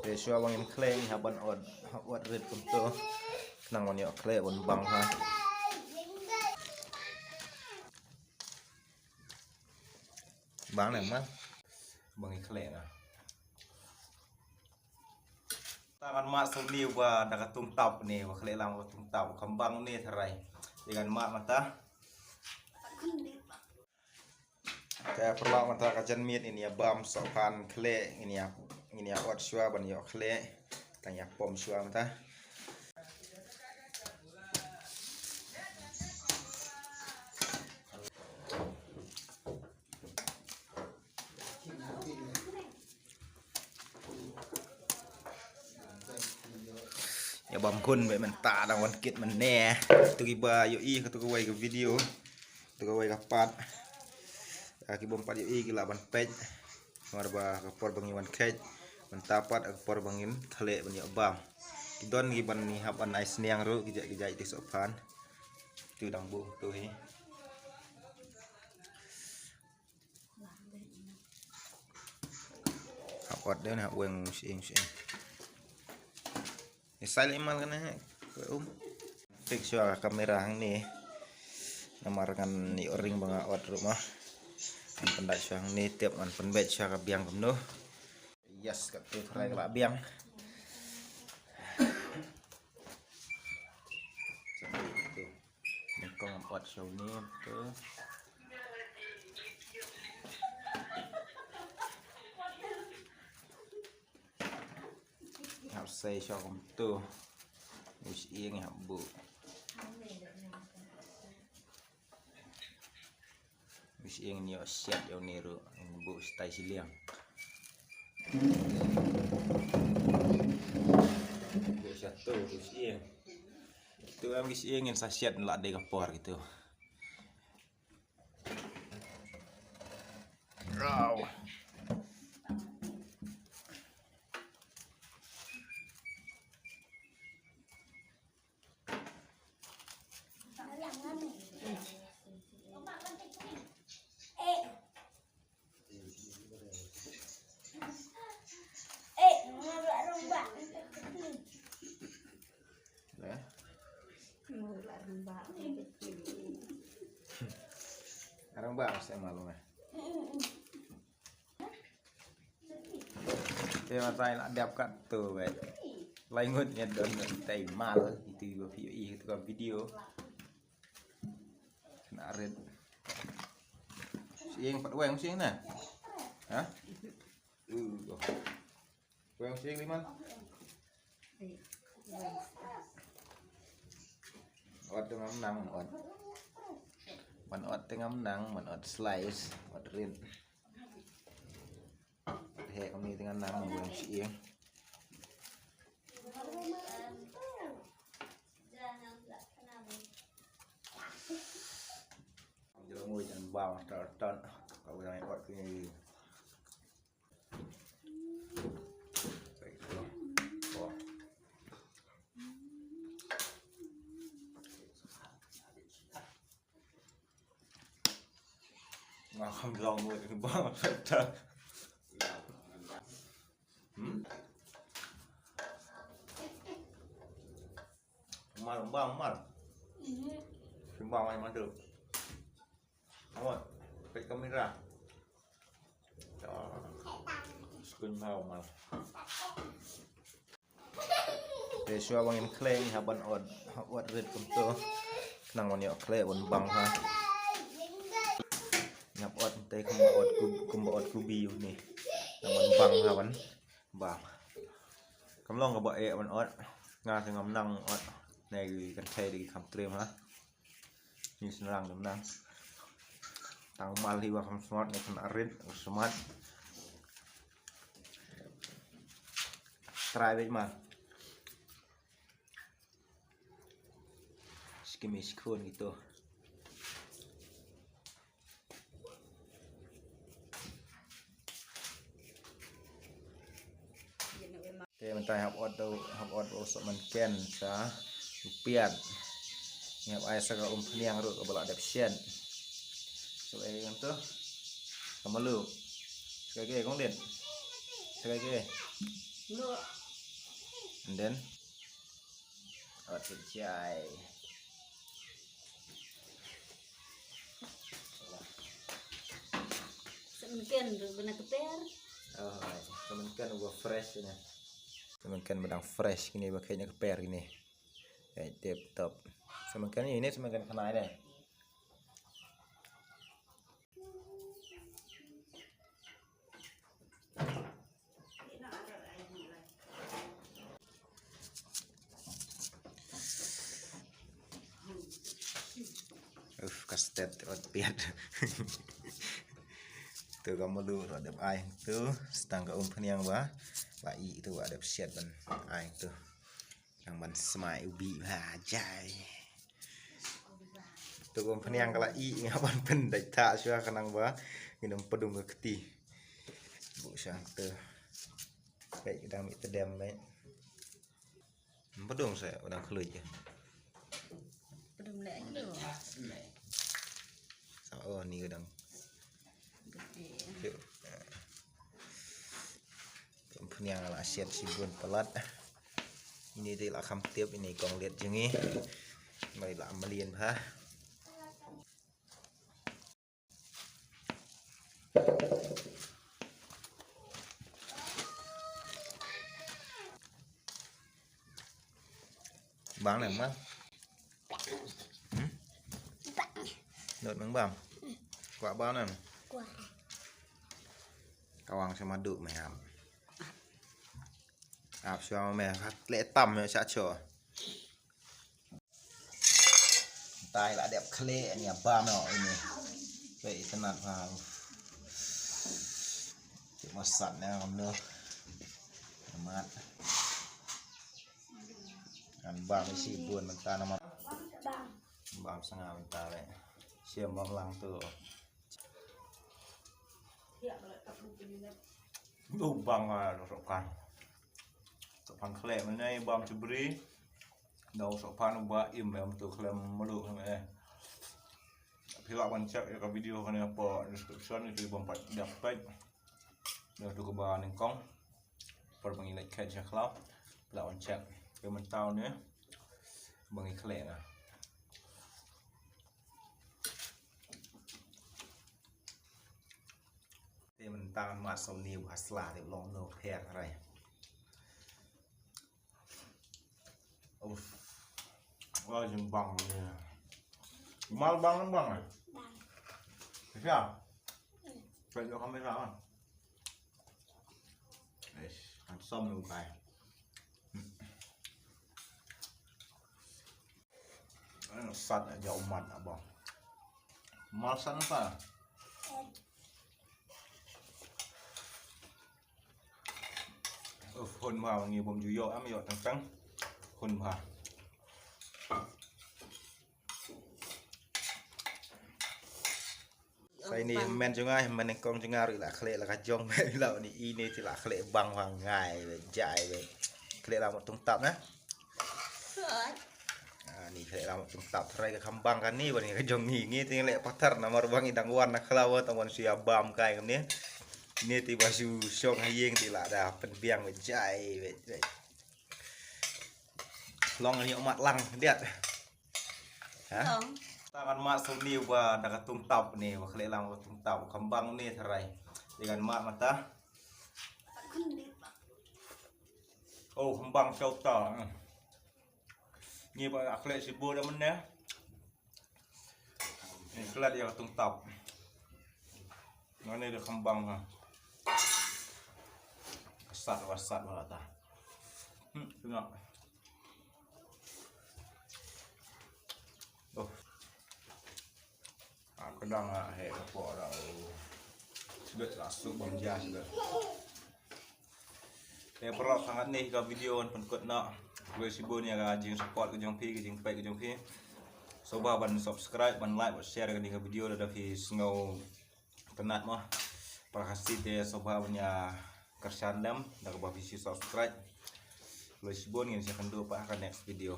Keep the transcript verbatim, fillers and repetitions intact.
Te shuwa ba ngin khleh ngi hap ban ot, hap ot rit kumto. Khnang ban ïoh khleh ban bang ha. Bang ne ma. Ba ngin khleh na. Tangan ma suk ni ba da ka tung tap ni, ba khleh lang ka tung tap, kam bang ni tharai. Ïa kan ma mata. Te pyrlok mynta ka janmiet ngin ïa bam sohphan khleh, ngin ïa, ngin ïa ot shuwa ban ïoh khleh. Tang ïa pom shuwa mynta. Ïa bam khun bad mynta dang wan kit mynne. Tu kiba ïohi ka tu kawei ka video. Tu kawei ka part. Ah, ki bym pat ïohi ki lah ban peit. Namar ba ka por ba ngi wan kheit. Mynta pat ka por ba ngin khleh ban ïoh bam. Ki don ki ban ngi hap ban ai sniang ruh ki jait ki jait ki sohphan. Tu dang buh tu hi. Hap ot deh na weng sing sing. Ni sai le mal kana he. Ko um. Fix shuwa ka kamera hangne. Namar ngan ïoh ring ba nga ot ruh ma. Ngan pyndait shuwa hangne, tip ngan pynbeit shuwa ka biang kumno. Yes, ka tu tharai ka la biang. Nyngkong ot shuwa ni tu. Hap sei shuwa kumtu. Wis ïeng hap buh. Wis ïeng ni ot siat ïa ni ruh. Buh stai siliang. Buh siat tu, wis ïeng. Tu em wis ïeng ngin sa siat la dei ka por gitu. Raw. Arang ba sa malu meh. Te ma tai la dep kat tu weh. Lai ngut ïa don tai mal itu ba phi ïohi tu ka video. Kena rit. Sieng pat weng sieng na. Ha? Uh. Weng sieng liman. Ot te ngam nang ot. Man ot te ngam nang, man ot slice, ot rit. He kami dengan nama gue si ing. Jelo ngui jan bang tar tan. Kau yang ikut kini. Wah. Nga kham long mo ni bang ta. Hmm? Mal, bang, mal. Simbang ai mandu. Amat, pek kamera. Screen mau mal. Te shuwa ba ngin khleh ngi hap ban ot, hap ot rit kumto. Khnang ban ïoh khleh ban bang ha. Ngi hap ot te kumba ot kub-, kumba ot kubi uni. Khnang ban bang ha ban bang. Kam long kaba eh ban ot. Nga te ngam nang ot. Nai kan thai de kam trem ha. Ni sniang dum nang. Tang mal hi wa kham smat ni kan arit smat. Try bit mal. Skimi skun gitu. Te mynta hap ot do, hap ot do sok man ken sa piat. Ni hap ai sa ka um pniang ruh ka bala dep shen. So ai kan tu. Kamalu. Sekai ke kong din. Sekai ke. And then, ot pynjai. Sa mynken ruh ba na kper. Oh, sa mynken ba fresh ne. Sa mynken ba dang fresh kine ba kheit na kper kine. Eh, tip top. Sa mynken ine, sa mynken kane ne. Uf, ka stet ot piat. Tu ka mulu ro dep ai tu, stang ka umphniang ba, ba i tu ba dep siat ban ai tu. Nang ban smai ubi ba jai. Tu ka umphniang ka la i nga ban pyndait ta shuwa ka nang ba, ngi nang pdung ka kti. Bu sha tu. Kai ka dang mi tedem mai. Pdung sa, u dang khluit ke. Pdung leh ke. Sa, oh, ni ka dang. Gede. Yuk. Pniang la siat shibun palat. Ini te la kham tip, ini kong liat jong ngi. Mai la mlien bha. Bang nang bang. Hmm? Not nang bang. Kwah bang nang. Kwah. Kawang sama duk meh ap. Ap sama meh, le tam meh sa cho. Tai la dep khleh ni bam no ini. Pe itanat ha. Cik masat ne ngam no. Amat. Kan bam isi bun mynta nama. Bam sanga mynta le. Siam bam lang tu. Lubang ah, sokan. Sokan khleh mynne bam chibri. Dau sopan ba im em tu khlem melu eh. Phi lah ban check ïa ka video kane hapoh description, ïa ki bym pat dep peit. Ïa tu kaba nyngkong. Por ba ngi leit kheit sha khlaw. Phi lah ban check. Ïa mynta ne ba ngi khleh na. Te mynta ma sawni ba sla te long no pher rai. Uff. Wah, jin bang ni. Mal bang, bang eh? Bang. Siap? Hmm. Kayu kamera kan? Eish, handsome ni bukai. Sat aja umat abang. Mal sat apa? Uf, hun bha ngi bym ju ïoh am ïoh teng teng. Hun bha. Sa ini men jong nga, men nyngkong jong nga ruh la khleh la ka jong me la ni ini ti la khleh bang bha ngai be jai be. Khleh la mut tung tap na. Ah, ni khleh la mut tung tap trai ka kham bang ka ni ba ni ka jong ngi ngi ti leh patar namar ba ngi dang wan na khlaw tang wan shu ïa bam kai kam ni. Ni ti ba shu shong ha ïing ti la da pynbiang be jai be jai. Long ni mat lang diat. Ha? Long. Ta kan mat sum ni ba da ka tung tap ni ba khleh lang ka tung tap kham bang ni trai. Ti kan mat mata. Oh, kham bang chau ta. Hmm. Ni ba khleh sibu da mynne. Ni khlad ïa ka tung tap. Ngane da kham bang ha. Sat wa sat wa ta. Hmm, tengok. Oh. Ah, kedang ah, he, ka por ah. Sibet la suk bang ja sibet. Te paralok, hangne ka video ngan pynkut noh. Khublei shibun ïa ka jingsupport ka jong phi, ka jingpeit ka jong phi. Sngewbha ban subscribe, ban like, ban share kane ka video lada phi sngew tynnat mo. Para Khasi te sngewbha ban ïa kyrshan lem da kaba phi subscribe. Khublei shibun, ngin sa ïakynduh pat ha ka next video.